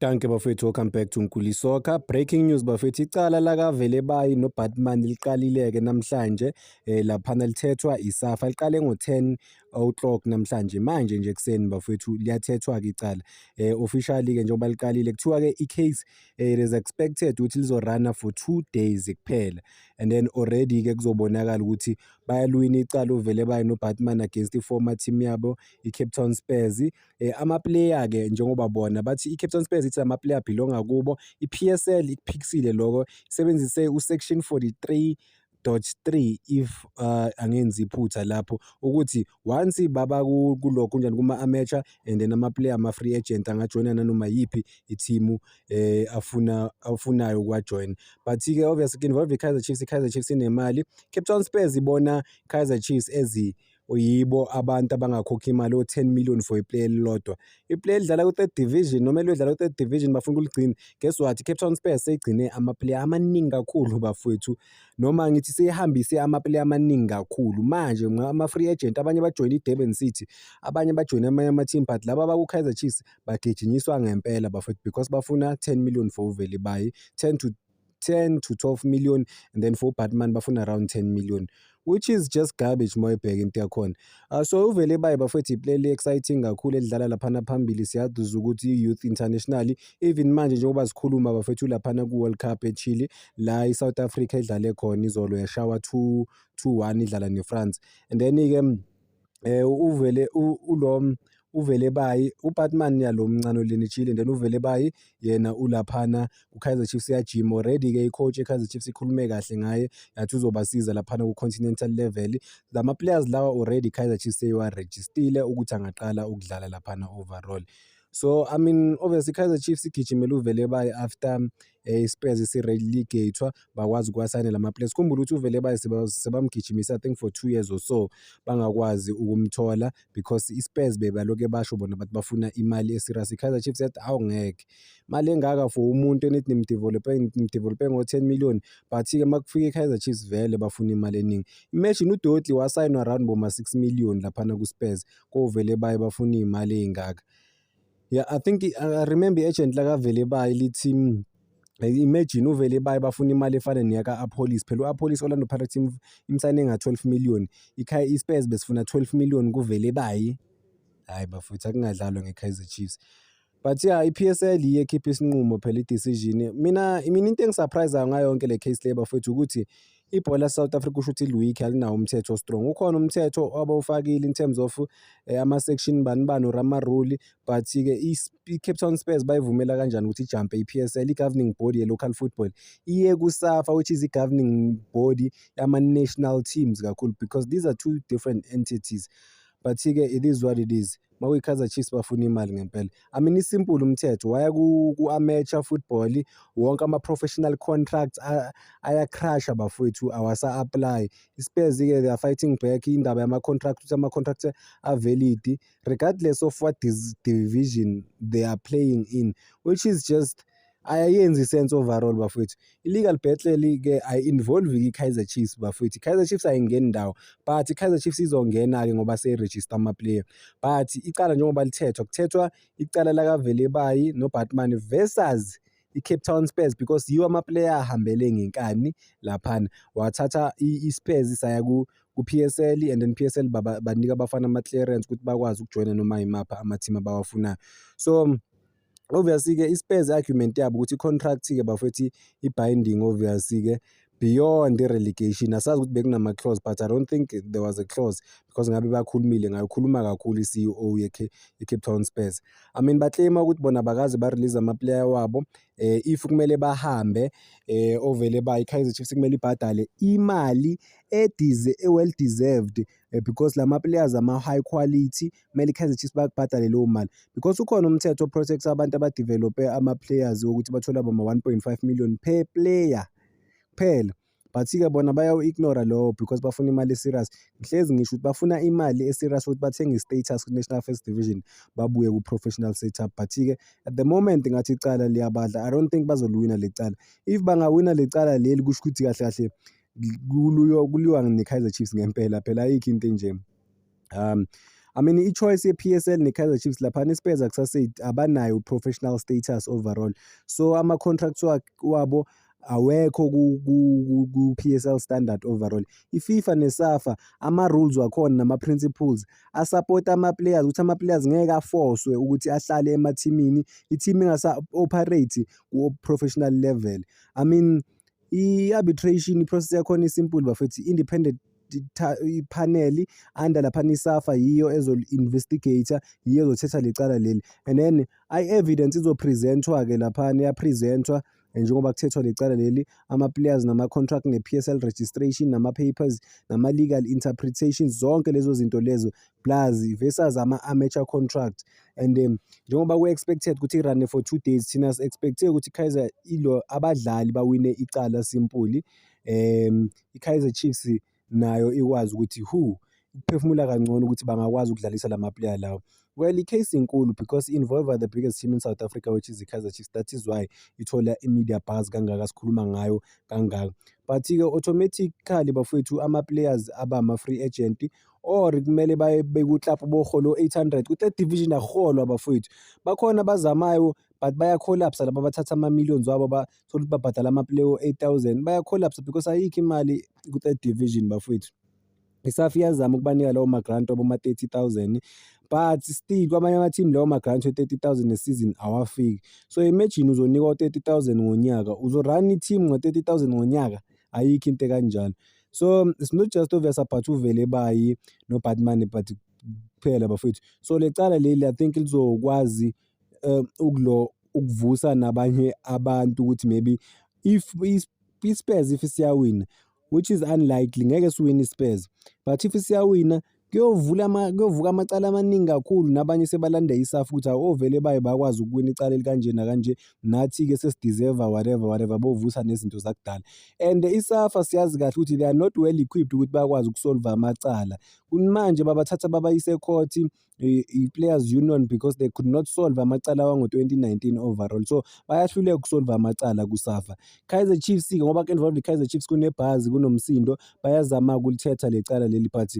Dankie bafethu, welcome back to Nkuli Soccer. Breaking news bafethu, icala lakaVelebayi noBaartman liqalile-ke namhlanje laphana lithethwa iSAFA. Liqale ngo-10 o'clock namhlanje, manje nje ekuseni bafethu liyathethwa-ke icala. Officially-ke njengoba liqalile, kuthiwa-ke i-case it is expected ukuthi lizo-run-a for 2 days kuphela and then already-ke kuzobonakala ukuthi bayaliwina icala uVelebayi noBaartman against i-former team yabo i-Cape Town Spurs. Ama-player-ke njengoba bona bathi i-Cape Town Spurs ithi ama-player belonga kubo, i-PSL ikuphikisile lokho, isebenzise u-section 43.3 if angenzi iphutha lapho ukuthi once baba kulokho kunjani kuma-amateur and then ama-player ama-free agent angajoyina nanoma yiphi i-team afuna afunayo ukuwajoyina. But-ke obviously involve i-Kaizer Chiefs, i-Kaizer Chiefs inemali. Cape Town Spurs ibona Kaizer Chiefs as yibo abantu abangakhokha imali o-10 million for i-player elilodwa. I-player elidlala ku-third division noma eliyodlala ku-third division bafuna ukuligcina. Guess what? I-Cape Town Spurs seyigcine ama-player amaningi kakhulu bafowethu, noma ngithi seyihambise ama-player amaningi kakhulu. Manje ama-free agent, abanye bajoyine i-Durban City, abanye bajoyine amanye ama-team, but laba abaku-Kaizer Chiefs bagijinyiswa ngempela bafowethu because bafuna 10 million for uVelebayi, 10 to 12 million, and then for uBaartman bafuna around 10 million, which is just garbage uma uyibheka into yakhona. So uVelebayi bafowethu i-player le-exciting kakhulu edlala laphana phambili. Siyaduza ukuthi i-Youth International, even manje njengoba sikhuluma bafethu, laphana ku-World Cup eChile la i-South Africa idlale khona izolo yashawa 2-1 idlala ne-France. And then-ke uvele ulo uVelebayi, uBaartman yalo mncane olena eChile, and then uVelebayi yena ulaphana ku-Kaizer Chiefs uyajima already-ke. I-coach ye-Kaizer Chiefs ikhulume kahle ngaye, yathi uzobasiza laphana ku-continental level. Lama players lawa already i-Kaizer Chiefs seyiwa-register-ile ukuthi angaqala ukudlala laphana overall. So I mean, obviously i-Kaizer Chiefs igijimele uVelebayi after i-Spurs isi-relegate-wa, bakwazi ukuwasayinela ama-players. Khumbula ukuthi uVelebayi sebamgijimisa I think for 2 years or so, bangakwazi ukumthola because i-Spurs bebalokhu basho bona bathi bafuna imali e-serious. I-Kaizer Chiefs yathi awu ngeke, imali engaka for umuntu enithi nimdevelop-e, nimdevelop-e ngo-10 million, but-ke uma kufika i-Kaizer Chiefs vele bafuna imali eningi. Imagine uDudley wasayinwa around boma-6 million laphana ku-Spurs, koVelebayi bafuna iy'mali ey'ngaka. Yeah, I think I remember i-agent lakaVelebayi lithi imagine uVelebayi bafuna imali efana neyaka-Appollis. Phela u-Appollis Orlando Pirates imsayine nga-12 million, i-Spurs besifuna 12 million kuVelebayi. Hhayi bafowethu, akungadlalwa nge-Kaizer Chiefs. But yeah, i-PSL yiyo ekhipha isinqumo phela, i-decision. Mina into engi-surprise-ayo ngayo yonke le case le bafowethu ukuthi ibhola South Africa kusho ukuthi li-weak, alinawo umthetho o-strong. Ukhona umthetho abawufakile in terms of ama-section bani bani or ama-rule, but-ke i-Cape Town Spurs bayivumela kanjani ukuthi i-jump-e i-PSL, i-governing body ye-local football, iye ku-SAFA, which is i-governing body yama-national teams kakhulu, because these are two different entities. But-ke it is what it is. Makuyi-Kaizer Chiefs bafuna imali ngempela. I mean, i-simple umthetho, waya ku-amateur football, wonke ama-professional contracts aya-crash-a bafowethu, awasa-apply. I-Spurs-ke they are fighting back indaba yama-contract, ukuthi ama-contract a-valid regardless of what division they are playing in, which is just ayenzi i-sense overall bafowethu. I-legal battle-ke ayi-involve-i i-Kaizer Chiefs bafowethu. I-Kaizer Chiefs ayingeni ndawo, but i-Kaizer Chiefs izongena-ke ngoba seyi-register ama-player. But icala njengoba lithethwa, kuthethwa icala lakaVelebayi noBaartman versus i-Cape Town Spurs because yiwo ama-player ahambele ngenkani laphana. Wathatha i-Spurs saya ku-PSL and then PSL banika abafana ama-clearance ukuthi bakwazi ukujoyina noma yimaphi ama-team abawafunayo. So obviously-ke i-Spurs argument yabo ukuthi i-contract-ke bafowethu i-binding obviously-ke beyond i-relegation. Asazi ukuthi bekunama-clause, but I don't think there was a clause because ngabe bakhulumile ngayo, khuluma kakhulu i-CEO ye-Cape Town Spurs. I mean, ba-claim-a ukuthi bona bakaze ba-release ama-player wabo if kumele bahambe oVelebayi, i-Kaizer Chiefs kumele ibhadale imali e-well deserved because lama players ama-high quality, kumele i-Kaizer Chiefs bakubhadale leyo mali because ukhona umthetho o-protect-a abantu aba-develop-e ama-players wokuthi bathole boma-1.5 million per player kuphela. But-ke bona bayawu-ignore-a lowo because bafuna imali e-serious. Ngihlezi ngisho ukuthi bafuna imali e-serious ukuthi bathenge i-status ku-National First Division, babuye ku-professional setup. But-ke at the moment ngathi icala liyabadla, I don't think bazoliwina leli cala. If bangawina le cala leli, kusho ukuthi kahle kahle kuliwa ne-Kaizer Chiefs ngempela phela, ayikho into enje. I mean, i-choice ye-PSL ne-Kaizer Chiefs laphana, iSpurs akusase abanayo professional status overall, so ama-contracts wabo awekho ku-PSL standard overall. I-FIFA ne-SAFA, ama-rules wakhona nama-principles asapota ama-players ukuthi ama-players ngeke a-force-we ukuthi ahlale emathimini, i-team ingasa-operate ku-professional level. I mean, i-arbitration i-process yakhona i-simple, bafethu. Independent i-panel under laphana iSAFA yiyo ezo-investigate, yiyo ezothetha lecala leli, and then i-evidence izo-present-wa-ke laphana, iya-present-wa njengoba kuthethwa lecala leli, ama-players nama-contract ne-PSL registration nama-papers nama-legal interpretations, zonke lezo zinto lezo, plus versus ama-amateur contract. And njengoba ku-expected ukuthi i-run-e for 2 days, thina si-expect-e ukuthi i-Kaizer ilo abadlali bawine icala simple, i-Kaizer Chiefs nayo ikwazi ukuthi ukuphefumula kangcono ukuthi bangakwazi ukudlalisa lama-player lawo. Well, i-case inkulu because involve the biggest team in South Africa, which is i-Kaizer Chiefs. That is why ithola i-media buzz kangaka, sikhuluma ngayo kangaka. But-ke automatically, bafowethu, ama-players aba ama-free agent or kumele baye beku-club bohola o-800. Ku-third division akuholwa, bafowethu. Bakhona abazamayo but baya-collapse-a laba abathatha ama-millions wabo, bathola ukuthi babhadala ama-player o-8,000, baya-collapse because ayikho imali ku-third division, bafowethu. ISAFA iyazama ukubanika lawo ma-grant waboma-30,000, but still kwamanye ama-team lawo ma-grant we-30,000 ngesizini awafiki. So imagine uzonikwa u-30,000 ngonyaka, uzo-run i-team ngo-30,000 ngonyaka? Ayikho into ekanjalo. So it's not just obvious about uVelebayi noBaartman but kuphela, bafowethu. So le cala leli, I think lizokwazi ukulo ukuvusa nabanye abantu ukuthi maybe if iSpurs, if siyawina, which is unlikely, ngeke siwine iSpurs, but if siyawina kuyovula kuyovuka amacala amaningi kakhulu, nabanye sebalanda iSAFA ukuthi awu, oVelebayi bakwazi ukuwina icala elikanje nakanje, nathi-ke sesi-deserve-a whatever whatever, bovusa nezinto zakudala. And iSAFA siyazi kahle ukuthi they are not well equipped ukuthi bakwazi uku-solve-a amacala. Manje babathatha babayise e-court i-Players Union because they could not solve amacala wango-2019 overall, so bayahluleka uku-solve-a amacala kuSAFA. Kaizer Chiefs-ke, ngoba ku-involve i-Kaizer Chiefs, kune-buzz, kunomsindo, bayazama ukulithetha le cala leli, but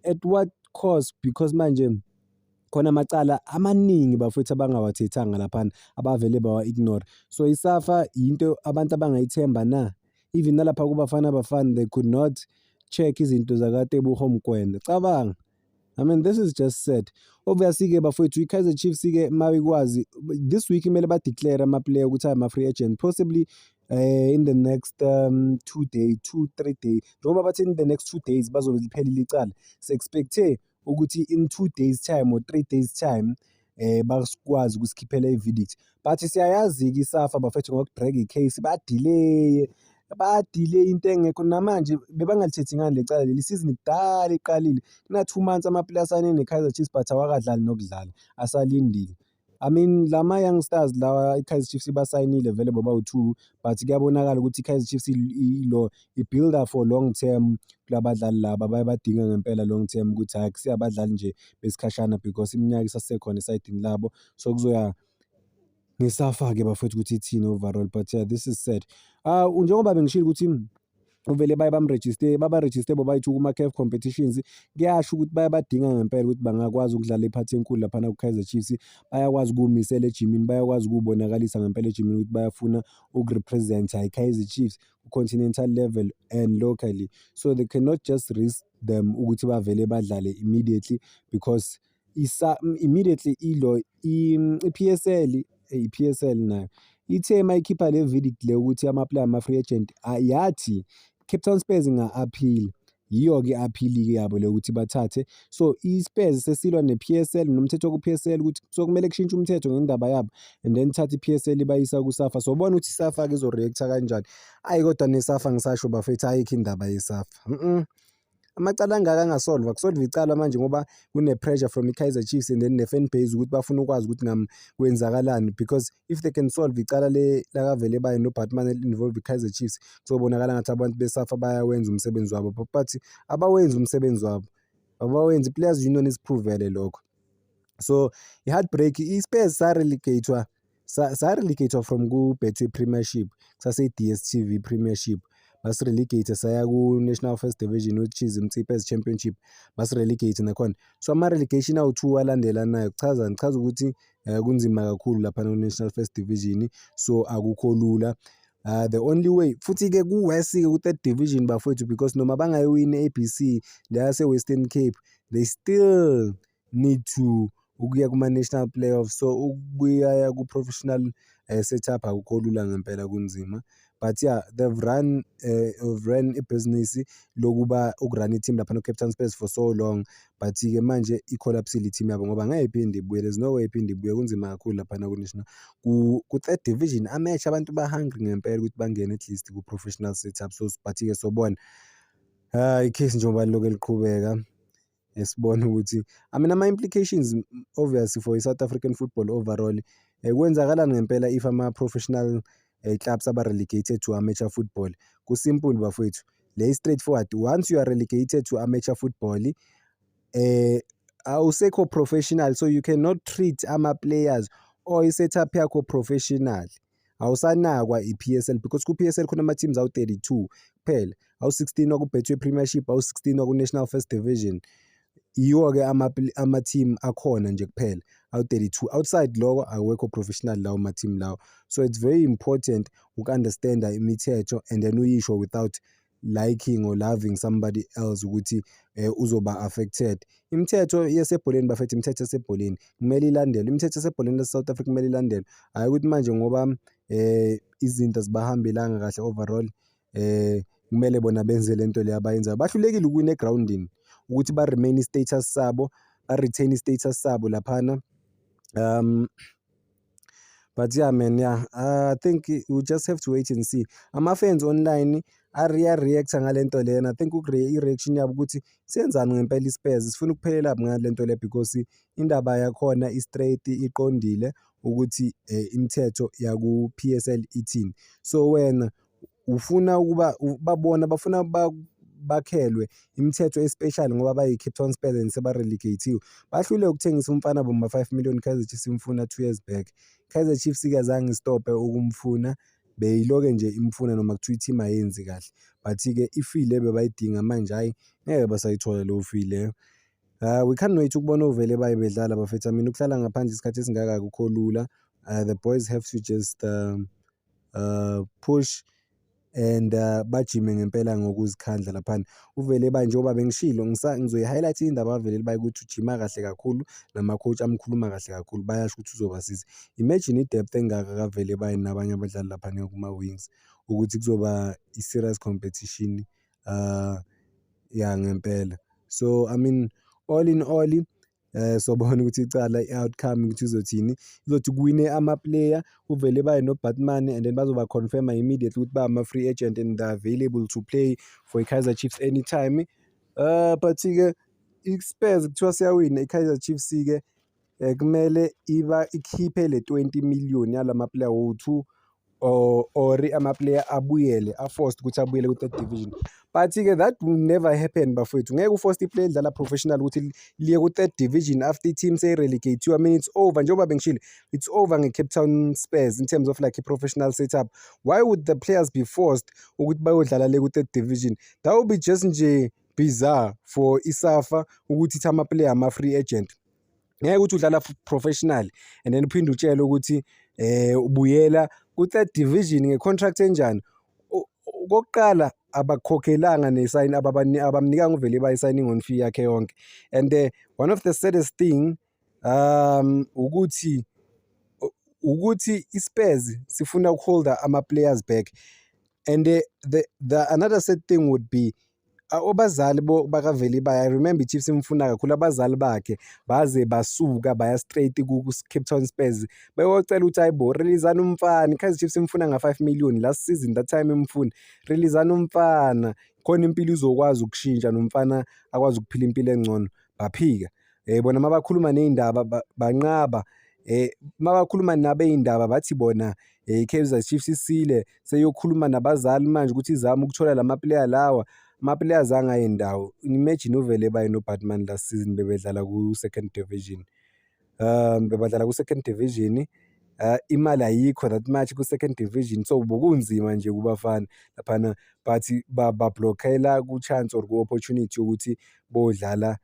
at what cost? Because manje khona amacala amaningi, bafowethu, abangawathethanga laphana, abavele bawa-ignore. So iSAFA yinto abantu abangayithemba na? Even nalapha kuBafana Bafana, they could not check izinto zakaTeboho Mokoena. Cabanga. I mean, this is just sad. Obviously-ke, bafowethu, i-Kaizer Chiefs-ke mabekwazi this week kumele ba-declare ama-player ukuthi ama-free agent, possibly in the next 2 day, 2, 3 day, njengoba bathi in the next 2 days bazobe liphelile icala. Si-expect-e ukuthi in 2 days time or 3 days time bakwazi ukusikhiphela i-verdict, but siyayazi-ke iSAFA, bafethu, ngoku-drag-a i-case, ba-delay-e ba-delay into engekho. Namanje bebangalithethi ngani le cala leli? Isizini kudala iqalile, kuna 2 months ama-player asayine ne-Kaizer Chiefs but awakadlali nokudlala, asalindile. I mean, lama-youngsters lawa i-Kaizer Chiefs ibasayinile vele bobawu-two, but kuyabonakala ukuthi i-Kaizer Chiefs ilo i-build-a for long term kulabadlali laba, bayabadinga ngempela long term, ukuthi hhayi, akusiyo abadlali nje besikhashana because iminyaka isasekhona esayidini labo. So kuzoya ngeSAFA-ke, bafowethu, ukuthi ithini overall, but yeah, this is sad. Njengoba bengishilo ukuthi uvele baye bam-register, baba-register bobayi-two kuma-CAF competitions, kuyasho ukuthi bayabadinga ngempela ukuthi bangakwazi ukudlala i-part enkulu laphana ku-Kaizer Chiefs. Bayakwazi ukuwumisela ejimini, bayakwazi ukuwubonakalisa ngempela ejimini ukuthi bayafuna uku-represent-a i-Kaizer Chiefs ku-continental level and locally. So they cannot just risk them ukuthi bavele badlale immediately because immediately ilo i-PSL, i-PSL nayo ithe mayikhipha le verdict le ukuthi ama-player ama-free agent, yathi Cape Town Spurs inga-appeal. Yiyo-ke i-appeal-ke yabo le ukuthi bathathe. So i-Spurs sesilwa ne-PSL nomthetho ku-PSL ukuthi so kumele kushintshe umthetho ngendaba yabo, and then thatha i-PSL ibayisa ku-SAFA. So bona ukuthi i-SAFA-ke izo-react-a kanjani. Ayi, kodwa ne-SAFA ngisasho, bafethu, ayikho indaba ye-SAFA. Amacala angaka anga-solve-wa, ku-solve icala manje ngoba kune-pressure from i-Kaizer Chiefs and then ne-fan base ukuthi bafuna ukwazi ukuthi kwenzakalani, because if they can solve icala le lakaVelebayi noBaartman eli-involve i-Kaizer Chiefs, kuzobonakala ngathi abantu beSAFA bayawenza umsebenzi wabo, but abawenzi umsebenzi wabo, abawenzi. I-Players Union isi-prove-ele lokho. So i-heartbreak, i-Spurs sa-relegate-wa, sa-relegate-wa from ku-Betway Premiership, kusase-DStv Premiership. Basi-relegate saya ku-National First Division, which is Motsepe's Championship, basi-relegate nakhona. So ama-relegation awu-two alandelanayo kuchazani? Kuchaza ukuthi kunzima kakhulu laphana ku-National First Division, so akukho lula. The only way futhi-ke ku-worse-ke ku-third division, bafowethu, because noma bangayiwini i-A_B_C le yase-Western Cape, they still need to ukuya kuma-national playoffs. So ukubuya ku-professional setup akukho lula ngempela, kunzima. But yeah, they've run run ibhizinisi lokuba uku-run i-team laphana ku-Cape Town Spurs for so long, but-ke manje i-collapse-ile i-team yabo ngoba ngeke iphinde ibuye, there's no way iphinde ibuye, kunzima kakhulu laphana ku-national ku-third division. Ama-match abantu ba-hungry ngempela ukuthi bangene at least ku-professional setup. So but-ke sobona i-case njengoba lilokhu liqhubeka, sibone ukuthi, I mean, ama-implications obviously for i-South African football overall, kwenzakalani ngempela if ama-professional clubs aba-relegated to amateur football. Ku-simple, bafowethu, le straight forward: once you are relegated to amateur football, awusekho professional, so you cannot treat ama-players or i-setup yakho professional. Awusanakwa i-P_S_L because ku-P_S_L khona ama-teams awu-32 kuphela, awu-16 waku-Betway Premiership, awu-16 waku-National First Division. Yiwo-ke ama-team akhona nje kuphela awu-32. Outside loko awekho professional lawo ma-team lawo. So it's very important uku-understand-a imithetho and then uyisho without liking or loving somebody else ukuthi uzoba affected. Imithetho yasebholeni, bafethu, imithetho yasebholeni kumele ilandelwe. Imithetho yasebholeni lase-South Africa kumele ilandelwe, hhayi ukuthi manje ngoba izinto azibahambelanga kahle overall, kumele bona benze lento le abayenzayo. Bahlulekile ukuwina egrawundini ukuthi ba-remain i-status sabo, ba-retain i-status sabo laphana. But yeah man, yeah, I think we just have to wait and see. Ama-fans online aya-react-a ngale nto lena. I think i-reaction yabo ukuthi siyenzani ngempela i-Spurs, sifuna ukuphelelaphi ngale nto le, because indaba yakhona i-straight, iqondile ukuthi imithetho yaku-P_S_L ithini. So wena ufuna ukuba babona bafuna bakhelwe imithetho e-special ngoba bayi-Cape Town Spurs and seba-relegate-iwe. Bahluleka ukuthengisa umfana boma-5 million, Kaizer Chiefs imfuna 2 years back. Kaizer Chiefs-ke azange i-stop-e ukumfuna, beyiloke nje imfuna noma kuthiwa i-team ayenzi kahle, but-ke i-fee le bebayidinga manje, hhayi, ngeke basayithola leyo fee leyo. We can't wait ukubona oVelebayi bedlala, bafethu. I mean, ukuhlala ngaphandle isikhathi esingaka akukho lula. The boys have to just push and bajime ngempela ngokuzikhandla laphana. UVelebayi, njengoba bengishilo, ngizoyi-highlight indaba kaVelebayi ukuthi ujima kahle kakhulu, nama-coach amkhuluma kahle kakhulu, bayasho ukuthi uzobasiza. Imagine i-depth engaka kaVelebayi nabanye abadlali laphana kuma-wings, ukuthi kuzoba i-serious competition ya ngempela. So I mean, all in all, sobona ukuthi icala i-outcome ukuthi izothini, izothi kuwine ama-player uVelebayi no-Baartman, and then bazoba-confirm-a immediately ukuthi ba ama-free agent and they're available to play for i-Kaizer Chiefs anytime. But-ke i-Spurs kuthiwa siyawina, i-Kaizer Chiefs-ke kumele iba ikhiphe le 20 million yalama player wowu-two or ama-player abuyele, a-forced ukuthi abuyele ku-third division. But-ke that will never happen, bafowethu. Ngeke u-force i-player edlala professional ukuthi liye ku-third division after i-team seyi-relegate-iwe. I mean, it's over, njengoba bengishilo, it's over nge-Cape Town Spurs in terms of like i-professional setup. Why would the players be forced ukuthi bayodlala le ku-third division? That would be just nje bizarre for i-SAFA ukuthi ithi ama-player ama-free agent. Ngeke ukuthi udlala professional and then uphinde utshelwe ukuthi ubuyela ku-third division nge-contract enjani. Okokuqala, abakhokhelanga ne-sign, abamnikanga uVelebayi i-signing on fee yakhe yonke, and one of the saddest thing ukuthi i-Spurs sifuna uku-hold-a ama-players back, and the another sad thing would be abazali bakaVelebayi. I remember i-Chiefs imfuna kakhulu, abazali bakhe baze basuka baya straight ku-Cape Town Spurs beyocela ukuthi, "Hayi bo, release-ani umfana, i-Kaizer Chiefs imfuna nga-5 million last season, that time imfuna, release-ani umfana khona impilo izokwazi ukushintsha nomfana akwazi ukuphila impilo engcono." Baphika bona. Mabakhuluma ney'ndaba banqaba, mabakhuluma nabey'ndaba bathi bona i-Kaizer Chiefs isile seyokhuluma nabazali manje ukuthi izame ukuthola lama-player lawa. Ama-player azange aye ndawo. Imagine uVelebayi no-Baartman last season bebedlala ku-second division, bebadlala ku-second division. Imali ayikho that much ku-second division, so bokunzima nje kubafana laphana, but babhlokhela ku-chance or ku-opportunity yokuthi bodlala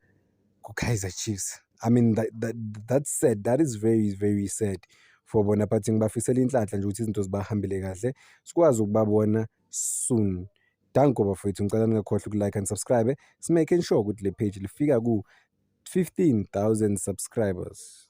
ku-Kaizer Chiefs. I mean, that's sad, that is very very sad for bona, but ngibafisela inhlanhla nje ukuthi izinto zibahambele kahle, sikwazi ukubabona soon. Danko bafowethu, ngicela ningakhohlwa uku-like and subscribe, si-making sure ukuthi le page lifika ku-15,000 subscribers.